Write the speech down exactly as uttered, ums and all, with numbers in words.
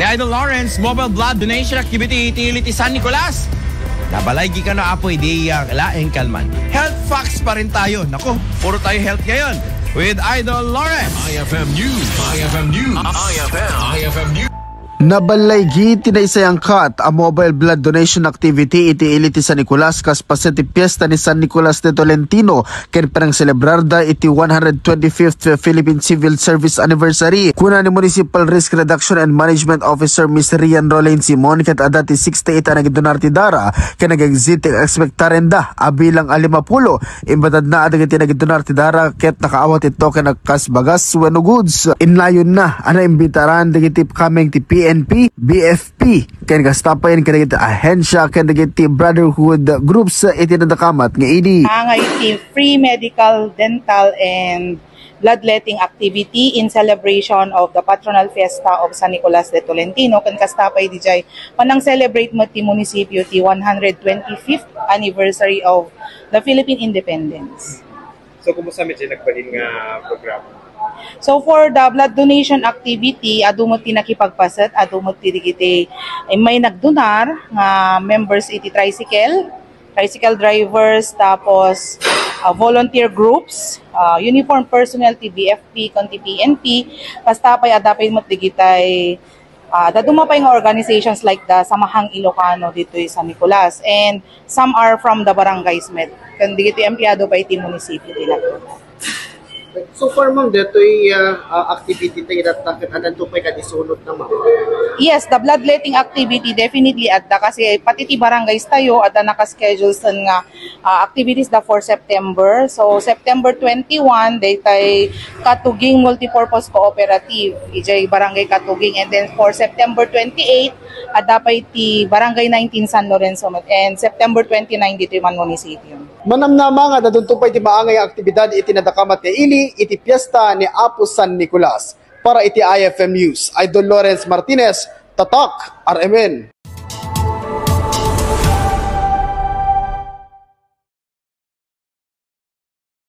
Idol Lawrence, mobile blood donation activity iti ili ti San Nicolas. Nabalaygi kano, Apo, idi, ah, laeng kalman. Health facts pa rin tayo. Naku, puro tayo health ngayon. With Idol Lawrence. I F M News. I F M News. I F M. I F M News. Nabalaygi ti naisayangkat a mobile blood donation activity iti ili ti San Nicolas kas paset ti Piesta ni San Nicolas de Tolentino ken panangselebrarda iti one hundred twenty-fifth Philippine Civil Service Anniversary. Kuna ni Municipal Risk Reduction and Management Officer Miss Rian Roland Simon ket adda ti sixty-eight a nagidunar ti dara ken nag-exceed ti expectarenda a bilang a lima pulo. Imbatadna a dagiti nagidunar ti dara ket nakaawat ti token a kas bagas wenno goods. Innayonna a naimbitaran dagiti kameng ti P N P, B F P, ken kasta pay kadagiti ahensia ken dagiti brotherhood groups iti nadakamat nga idi. Angay ti free medical, dental, and bloodletting activity in celebration of the patronal fiesta of San Nicolas de Tolentino, ken kasta pay dijay panang-celebrate met ti munisipyo ti one hundred twenty-fifth anniversary of the Philippine Independence. So, kumusta met ti nagbalin nga programa? So, for the blood donation activity, adu met ti nakipagpaset, adu met ti dagiti, eh, may nagdonar nga members iti tricycle, tricycle drivers, tapos, ah, volunteer groups, ah, uniform personnel ti B F P, ken ti P N P, kasta pay adda pay met digitay, ah, dadduma pay nga organizations like the Samahang Ilocano ditoy San Nicolas, and some are from the barangays met, ken dagiti empleyado pay ti munisipyo ti nagduna. So far, ma'am, detoy, ah, ah, activity tayo data ket addanto pay kadi sunod na, ma'am? Yes, the bloodletting activity definitely adda kasi pati ti barangays tayo adda naka-schedule sen nga, ah, activities da for September. So, September twenty-one, daytay Katuging Multipurpose Cooperative, ijay Barangay Katuging. And then for September twenty-eight, adda pay ti Barangay nineteen San Lorenzo met. And September twenty-nine, ditoy man munisipyo. Manamnama nga addanto pay ti maangay a aktibidad iti nadakamat nga ili iti Piesta ni Apo San Nicolas. Para iti I F M News, Idol Lawrence Martinez, Tatak, R M N.